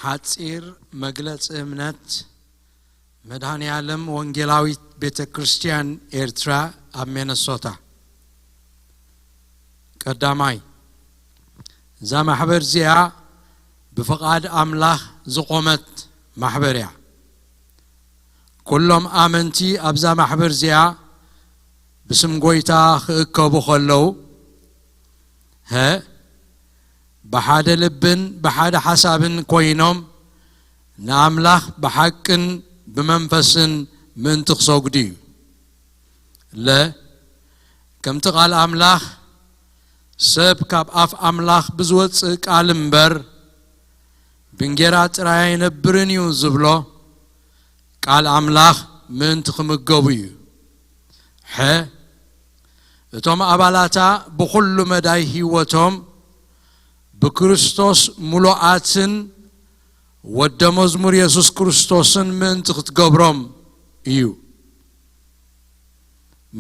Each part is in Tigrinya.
ሓጺር መግለጺ እምነት መድኃኔ ዓለም ወንጌላዊት ቤተ ክርስቲያን ኤርትራ ኣብ ሚነሶታ። ቀዳማይ፣ እዛ ማሕበር እዚኣ ብፍቓድ ኣምላኽ ዝቖመት ማሕበር እያ። ኩሎም ኣመንቲ ኣብዛ ማሕበር እዚኣ ብስም ጐይታ ክእከቡ ከለዉ፣ ሀ፣ ብሓደ ልብን ብሓደ ሓሳብን ኮይኖም ንኣምላኽ ብሓቅን ብመንፈስን ምእንቲ ክሰግዱ እዩ። ለ፣ ከምቲ ቃል ኣምላኽ፣ "ሰብ ካብ ኣፍ ኣምላኽ ብዝወጽእ ቃል እምበር ብእንጌራ ጥራይ ኣይነብርን እዩ" ዝብሎ፣ ቃል ኣምላኽ ምእንቲ ክምገቡ እዩ። ሐ፣ እቶም ኣባላታ ብኹሉ መዳይ ህይወቶም ብክርስቶስ ምሉኣትን ወደ መዝሙር የሱስ ክርስቶስን ምእንቲ ክትገብሮም እዩ።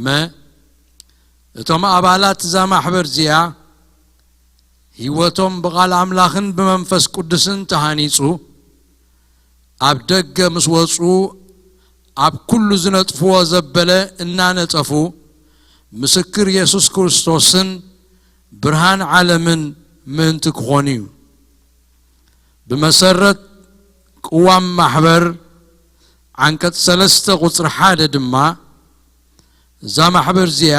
መ፣ እቶም ኣባላት እዛ ማሕበር እዚኣ ህይወቶም ብቓል ኣምላኽን ብመንፈስ ቅዱስን ተሃኒጹ፣ ኣብ ደገ ምስ ወጹ፣ ኣብ ኩሉ ዝነጥፍዎ ዘበለ እናነጠፉ፣ ምስክር የሱስ ክርስቶስን ብርሃን ዓለምን ምእንቲ ክኾኑ እዩ። ብመሰረት ቅዋም ማሕበር ዓንቀጽ ሰለስተ ቁጽሪ ሓደ ድማ፣ እዛ ማሕበር እዚኣ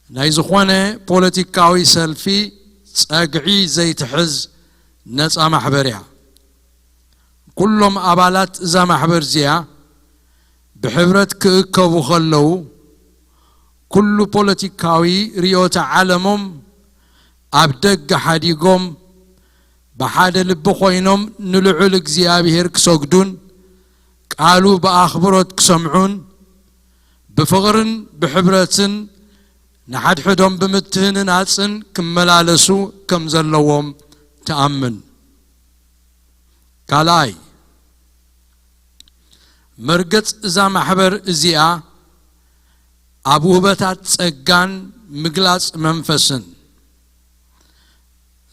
ናይ ዝኾነ ፖለቲካዊ ሰልፊ ጸግዒ ዘይትሕዝ ነጻ ማሕበር እያ። ኩሎም ኣባላት እዛ ማሕበር እዚኣ ብሕብረት ክእከቡ ከለዉ፣ ኩሉ ፖለቲካዊ ርእዮተ ዓለሞም ኣብ ደገ ሓዲጎም፣ ብሓደ ልቢ ኮይኖም ንልዑል እግዚኣብሔር ክሰግዱን ቃሉ ብኣኽብሮት ክሰምዑን፣ ብፍቕርን ብሕብረትን ንሓድሕዶም ብምትህንናጽን ክመላለሱ ከም ዘለዎም ትኣምን። ካልኣይ፣ መርገጽ እዛ ማሕበር እዚኣ ኣብ ውህበታት ጸጋን ምግላጽ መንፈስን።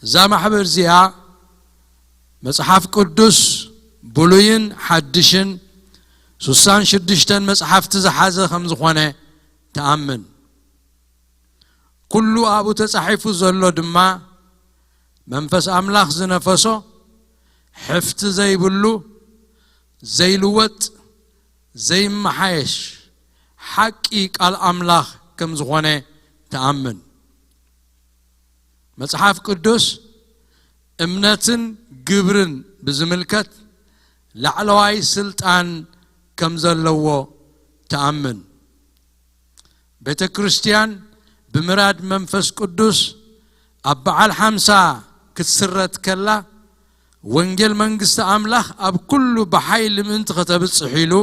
እዛ ማሕበር እዚኣ መጽሓፍ ቅዱስ ብሉይን ሓድሽን ሱሳን ሽዱሽተን መጽሓፍቲ ዝሓዘ ከም ዝኾነ ትኣምን። ኩሉ ኣብኡ ተጻሒፉ ዘሎ ድማ መንፈስ ኣምላኽ ዝነፈሶ፣ ሕፍቲ ዘይብሉ፣ ዘይልወጥ፣ ዘይመሓየሽ ሓቂ ቃል ኣምላኽ ከም ዝኾነ ትኣምን። መጽሓፍ ቅዱስ እምነትን ግብርን ብዝምልከት ላዕለዋይ ስልጣን ከም ዘለዎ ትኣምን። ቤተ ክርስቲያን ብምራድ መንፈስ ቅዱስ ኣብ በዓል ሓምሳ ክትስረት ከላ፣ ወንጌል መንግስቲ ኣምላኽ ኣብ ኩሉ ብሓይሊ ምእንቲ ከተብጽሕ ኢሉ፣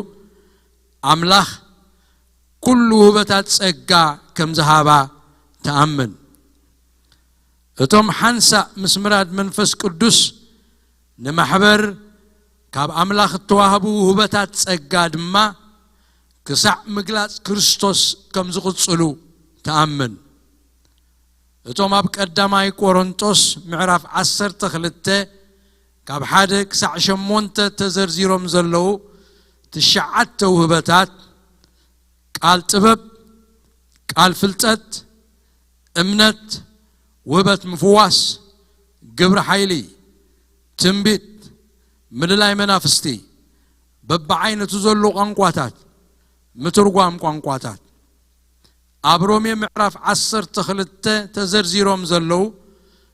ኣምላኽ ኩሉ ውህበታት ጸጋ ከም ዝሃባ ትኣምን። እቶም ሓንሳእ ምስ ምራድ መንፈስ ቅዱስ ንማሕበር ካብ ኣምላኽ እተዋህቡ ውህበታት ጸጋ ድማ ክሳዕ ምግላጽ ክርስቶስ ከም ዝቕጽሉ ትኣምን። እቶም ኣብ ቀዳማይ ቆሮንጦስ ምዕራፍ ዓሰርተ ክልተ ካብ ሓደ ክሳዕ ሸሞንተ ተዘርዚሮም ዘለዉ ትሽዓተ ውህበታት፣ ቃል ጥበብ፣ ቃል ፍልጠት፣ እምነት፣ ውህበት ምፍዋስ፣ ግብሪ ሓይሊ፣ ትንቢት፣ ምልላይ መናፍስቲ፣ በብዓይነቱ ዘሎ ቋንቋታት፣ ምትርጓም ቋንቋታት። ኣብ ሮሜ ምዕራፍ ዓሰርተ ክልተ ተዘርዚሮም ዘለዉ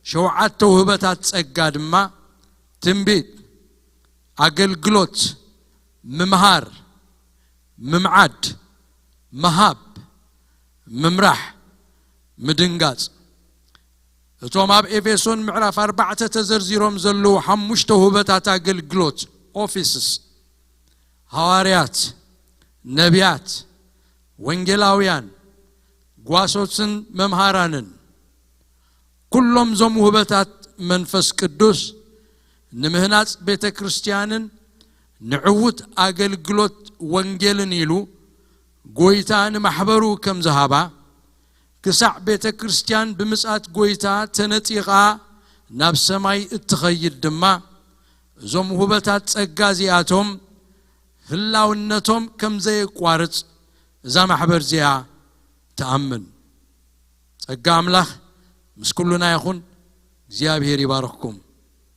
ሸውዓተ ውህበታት ጸጋ ድማ ትንቢት፣ ኣገልግሎት፣ ምምሃር፣ ምምዓድ፣ ምሃብ፣ ምምራሕ፣ ምድንጋጽ። እቶም ኣብ ኤፌሶን ምዕራፍ ኣርባዕተ ተዘርዚሮም ዘለዉ ሓሙሽተ ውህበታት ኣገልግሎት፣ ኦፊስስ፣ ሃዋርያት፣ ነቢያት፣ ወንጌላውያን፣ ጓሶትን መምሃራንን፣ ኩሎም እዞም ውህበታት መንፈስ ቅዱስ ንምህናጽ ቤተ ክርስቲያንን ንዕዉት ኣገልግሎት ወንጌልን ኢሉ ጐይታ ንማሕበሩ ከም ዝሃባ፣ ክሳዕ ቤተ ክርስቲያን ብምጽኣት ጐይታ ተነጢቓ ናብ ሰማይ እትኸይድ ድማ፣ እዞም ውህበታት ጸጋ እዚኣቶም ህላውነቶም ከም ዘየቋርጽ እዛ ማሕበር እዚኣ ትኣምን። ጸጋ ኣምላኽ ምስ ኩሉና ይኹን። እግዚኣብሔር ይባርኽኩም።